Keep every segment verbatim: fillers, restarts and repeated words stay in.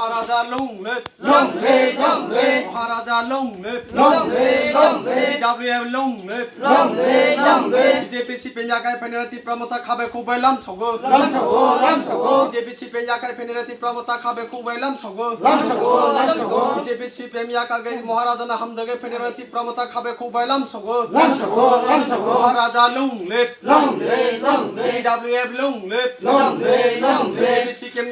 Maharaja long live! Long live, long live! Maharaja long live! Long live, long live! T W F long live! Long live, long live! B J P C P M yakai phainai Tipra Motha khabe khukbai lam sogo. Lam sogo, lam sogo! B J P C P M yakai phainai Tipra Motha khabe khukbai lam sogo. Lam sogo, lam sogo! B J P C P M yakagai Maharaja na hamjagai phainai Tipra Motha khabe khukbai lam sogo. Lam sogo, lam sogo! Maharaja long live! Long live, long live! T W F long live! Long live, long live! B J P C P M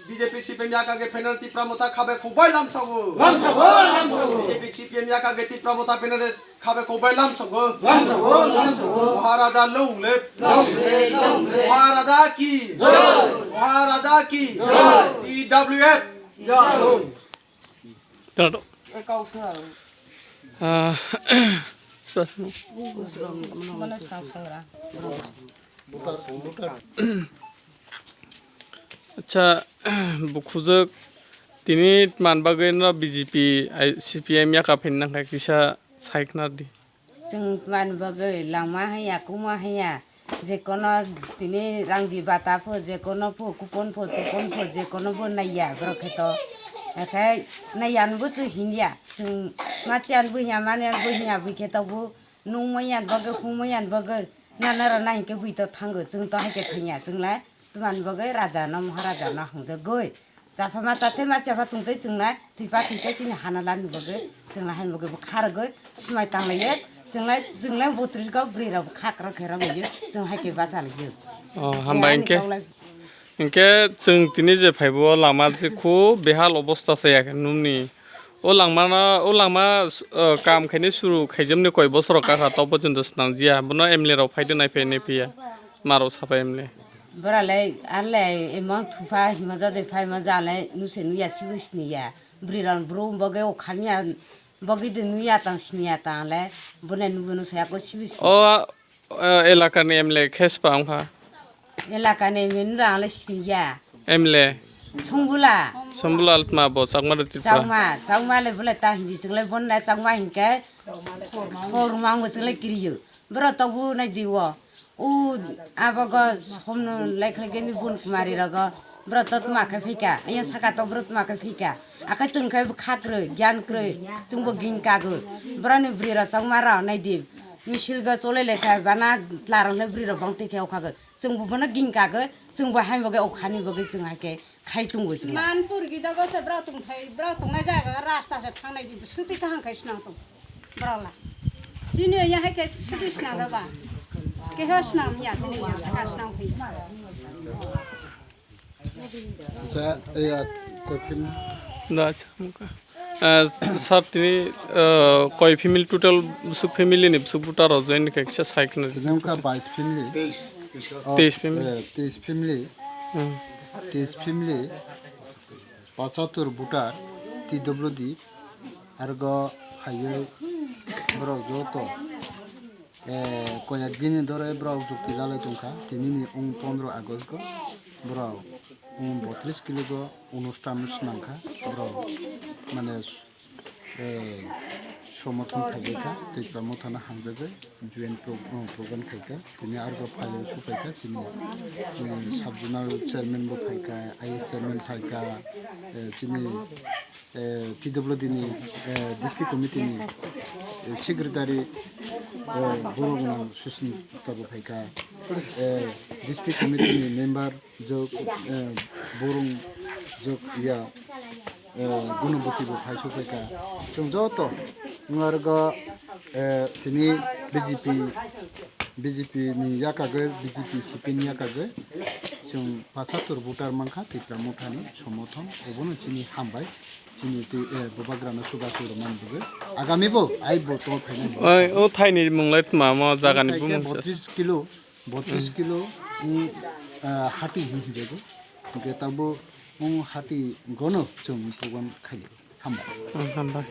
B J P C P M yakage phainai Tipra Motha khabe khukbai lam sogo. Lam sogo, lam sogo! B J P C P M yakage Tipra Motha phainai khabe khukbai lam sogo. Lam sogo, lam sogo! Maharaja long live! Long live, long live! Maharaja ki jai! Maharaja ki jai! T W F jai! Tato. Ah, spas mo. Acha, bukhujak tini tman bagwi no B J P, ai, C P M yaka phin nang kha kisa sai khna di. Chwng tman bagwi lama haya, kuma haya, je kono tini rang di bata pho, je kono pho, kupon pho, tupon pho, je kono bo naiya, borok khe to. Ekhe naiya anbo chwng hinya, chwng machi anbo hinya, mani anbo hinya, bui khe to bo nung maiyan bagwi, hung maiyan bagwi, na nara na hinkhe bui to thango, chwng to haikhe thangya, chwng lai tman bagwi raja no, maharaja no hangjagwi. Chaphama chathe ma chapha tongtwi chwngnai, thwipa thwitwi chini hana lani bagwi, chwnglai haini bagwi bo kha rwgwi, swmai tanglaio, chwnglai, chwnglai botris go bwrwi rok bo kha kwrak khe rwbaio, chwng hai khe bacha laio. Oh, hambai. Ani hinkhe, tawlai hinkhe chwng tini je phaibo lama je khu behal obosta se ya khe nuni. O langma no, o langma, uh, kam khaini suru khaijamni koi bosor kha kha, tok pochonto swnam jia. Bono M L A rok phai de nai phai nai phiya. Maro sapa M L A. Bora le, ar le, emang thupa hima jajai phai ma ja le, nuse nuya sibu siniya. Bwrwi rok bro bagwi o khamya, bagwi de nuya tang siniya tang le, bone nubu nuse ako sibu siniya. O, eh, elakani M L A khe spa wngkha? Elakani M L A ang le siniya. M L A? Songbula. Songbula altma bo, Chakma de Tripura. Chakma, Chakma le bole ta hindi chwng le bon na Chakma hinkhe, khorma ang bo chwng le kiriyo. Boro tobu nai di o. O abo go somno lekhle geni bun kumari rogo. Boro to tma khe phika. Iya saka to boro tma khe phika. Aka chwng khe kha kwrwi, gyan kwrwi. Chwng bo ging kago. Boro ni bwrwi rok chongma rok nai di. Misil go chole lekha bana tla rok le bwrwi rok bang twi khe okha go. Chwng bo bono ging kago. Chwng bo hai bo ge okha ni bo ge chwng hai khe. Khai tongo chwng. Manpur gidago se bwrok tongthai, bwrok tongnai jaga rasta se thangnai di, swngtwi kaham khai swnam tong. Bwrok la. Chini ya hai khe swngtwi swnam da ba. Keho swnam ya chini ya, saka swnam khai. Acha, ya, koi phim. Da, acha, muka. Ah, sir, tini, ah, koi family total, bwswk family ni bwswk voter rok join khe kisa sai khna. Tini wngkha bais family. Oh, teis family. Eh, teis family. Hmm. Teis family. Pachatur voter, T W D, argo phaiwi borok joto, eh, koyak dini dore borok jukti jalai tongkha. Tinini wng pondro August go borok wng botris kilo go onusthan swnamkha. Borok mane, eh, somothon khailaikha, Tipra Mothano hamjagwi joint pro-, oh, program khaikha. Tini argo phaiwi supaikha chini, chini sub zonal chairman bo phaikha, I S chairman phaikha, eh, chini, eh, T W D ni, eh, district committee ni, eh, secretary, eh, borok nang Susmita bo phaikha, eh, district committee ni member jok, eh, borong jok ya, eh, Gunoboti bo phai sokphaikha. Chwng joto wng argo, eh, tini B J P, B J P ni yakagwi, B J P C P ni yakagwi chwng pasatur voter mankha Tipra Mothani somothon, obono chini hambai, chini twi, eh, bubagrano chubachu rwmani bagwi. Agami bo ai bo tongphainani. Oi, o thaini mung lai tma mo, jagani bumung se. Botris kilo, botris kilo, mm, ah, hati hinwi hinjago. Hingke tabuk, mm, hati gono chwng program khaio. Hambai. Mm, hambai.